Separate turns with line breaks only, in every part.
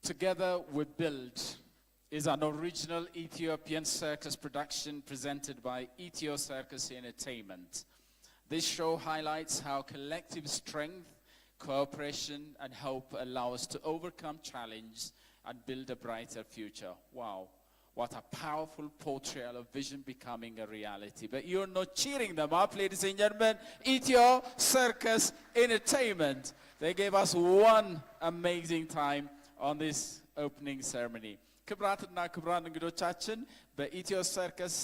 Together We Build is an original Ethiopian circus production presented by Ethio Circus Entertainment. This show highlights how collective strength, cooperation, and hope allow us to overcome challenges and build a brighter future. Wow. What a powerful portrayal of vision becoming a reality. But you're not cheering them up, ladies and gentlemen. Ethio Circus Entertainment. They gave us one amazing time on this opening ceremony. ክቡራትና ክቡራን እንግዶቻችን፣ በኢትዮ ሰርከስ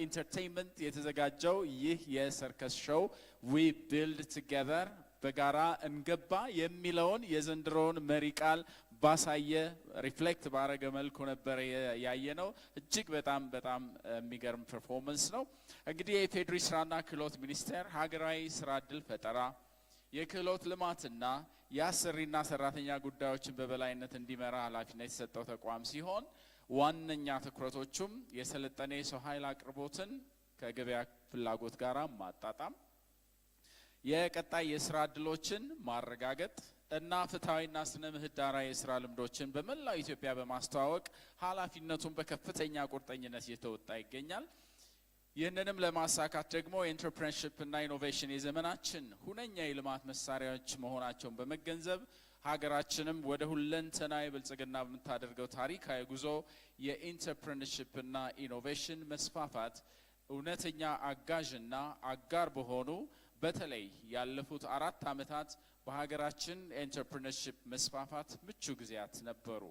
Entertainment የተዘጋጀው ይህ የሰርከስ show We Build Together፣ በጋራ እንገንባ የሚለውን የዘንድሮውን መሪ ቃል ባሳየ፣ reflect ባረገ መልኩ ነበረ ያየነው። እጅግ በጣም በጣም የሚገርም performance ነው። እንግዲህ የኢፌዴሪ ስራና ክህሎት ሚኒስቴር ሀገራዊ ስራ እድል ፈጠራ፣ የክህሎት ልማትና የአሰሪና ሰራተኛ ጉዳዮችን በበላይነት እንዲመራ ኃላፊነት የተሰጠው ተቋም ሲሆን ዋነኛ ትኩረቶቹም የሰለጠነ የሰው ኃይል አቅርቦትን ከገበያ ፍላጎት ጋር ማጣጣም፣ የቀጣይ የስራ እድሎችን ማረጋገጥ እና ፍትሐዊና ስነ ምህዳራዊ የስራ ልምዶችን በመላው ኢትዮጵያ በማስተዋወቅ ኃላፊነቱን በከፍተኛ ቁርጠኝነት እየተወጣ ይገኛል። ይህንንም ለማሳካት ደግሞ entrepreneurship እና innovation የዘመናችን ሁነኛ የልማት መሳሪያዎች መሆናቸውን በመገንዘብ ሀገራችንም ወደ ሁለንተናዊ ብልጽግና በምታደርገው ታሪካዊ ጉዞ የ entrepreneurship እና innovation መስፋፋት እውነተኛ አጋዥና አጋር በሆኑ፣ በተለይ ያለፉት 4 ዓመታት በሀገራችን የ entrepreneurship መስፋፋት ምቹ ጊዜያት ነበሩ።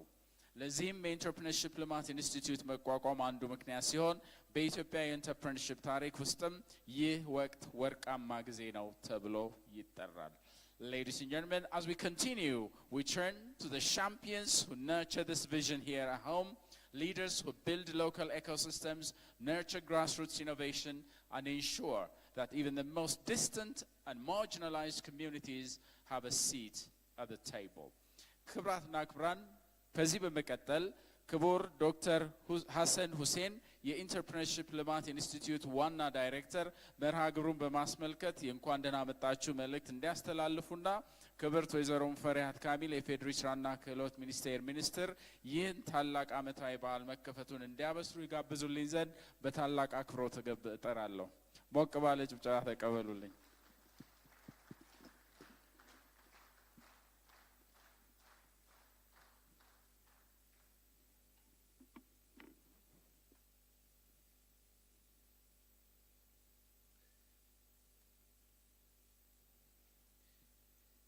ለዚህም የ entrepreneurship ልማት ኢንስቲትዩት መቋቋም አንዱ ምክንያት ሲሆን በኢትዮጵያ የ entrepreneurship ታሪክ ውስጥም ይህ ወቅት ወርቃማ ጊዜ ነው ተብሎ ይጠራል። Ladies and gentlemen, as we continue, we turn to the champions who nurture this vision here at home, leaders who build local ecosystems, nurture grassroots innovation, and ensure that even the most distant and marginalized communities have a seat at the table. ክቡራትና ክቡራን፣ ከዚህ በመቀጠል ክቡር ዶክተር ሀሰን ሁሴን፣ የ entrepreneurship ልማት ኢንስቲትዩት ዋና ዳይሬክተር፣ መርሃ ግብሩን በማስመልከት የእንኳን ደህና መጣችሁ መልእክት እንዲያስተላልፉና ክብርት ወይዘሮ ሙፈሪያት ካሚል፣ የኢፌዴሪ ስራና ክህሎት ሚኒስቴር ሚኒስትር፣ ይህን ታላቅ ዓመታዊ በዓል መከፈቱን እንዲያበስሩ ይጋብዙልኝ ዘንድ በታላቅ አክብሮት እጠራለሁ። ሞቅ ባለ ጭብጨባ ተቀበሉልኝ።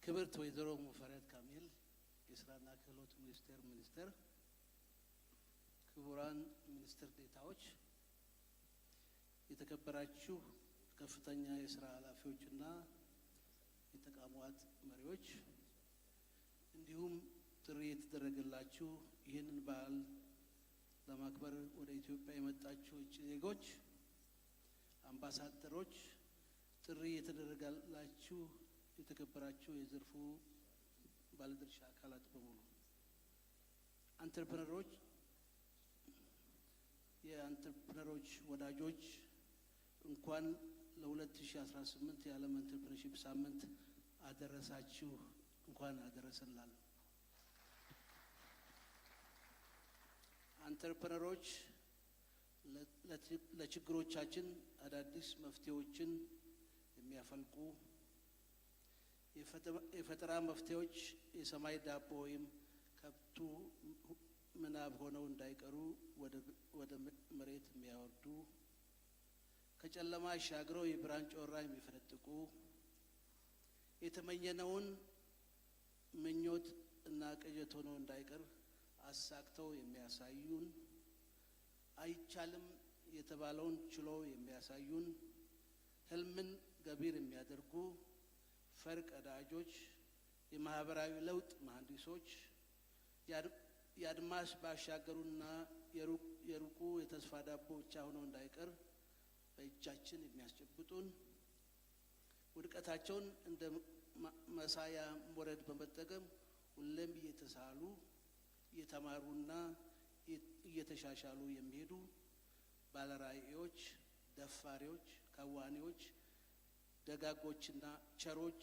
ክብርት ወይዘሮ ሙፈሪያት ካሚል፣ የስራና ክህሎት ሚኒስቴር ሚኒስትር፣ ክቡራን ሚኒስትር ዴታዎች፣ የተከበራችሁ ከፍተኛ የስራ ኃላፊዎችና የተቋማት መሪዎች፣ እንዲሁም ጥሪ የተደረገላችሁ ይህንን በዓል ለማክበር ወደ ኢትዮጵያ የመጣችሁ ውጭ ዜጎች፣ አምባሳደሮች፣ ጥሪ የተደረገላችሁ የተከበራችሁ የዘርፉ ባለድርሻ አካላት በሙሉ፣ entrepreneur ኦች፣ የ entrepreneur ኦች ወዳጆች፣ እንኳን ለ2018 የዓለም entrepreneurship ሳምንት አደረሳችሁ፣ እንኳን አደረሰን እላለሁ። Entrepreneur ኦች ለችግሮቻችን አዳዲስ መፍትሄዎችን የሚያፈልቁ፣ የፈጠራ መፍትሄዎች የሰማይ ዳቦ ወይም ከንቱ ምናብ ሆነው እንዳይቀሩ ወደ መሬት የሚያወርዱ፣ ከጨለማ አሻግረው የብርሃን ጮራ የሚፈነጥቁ፣ የተመኘነውን ምኞት እና ቅዠት ሆኖ እንዳይቀር አሳክተው የሚያሳዩን፣ አይቻልም የተባለውን ችሎ የሚያሳዩን፣ ህልምን ገቢር የሚያደርጉ ፈር ቀዳጆች፣ የማህበራዊ ለውጥ መሐንዲሶች፣ የአድማስ ባሻገሩና የሩቁ የተስፋ ዳቦ ብቻ ሆኖ እንዳይቀር በእጃችን የሚያስጨብጡን፣ ውድቀታቸውን እንደ መሳያ ሞረድ በመጠቀም ሁሌም እየተሳሉ፣ እየተማሩና እየተሻሻሉ የሚሄዱ ባለራዕዮች፣ ደፋሪዎች፣ ከዋኒዎች፣ ደጋጎችና ቸሮች።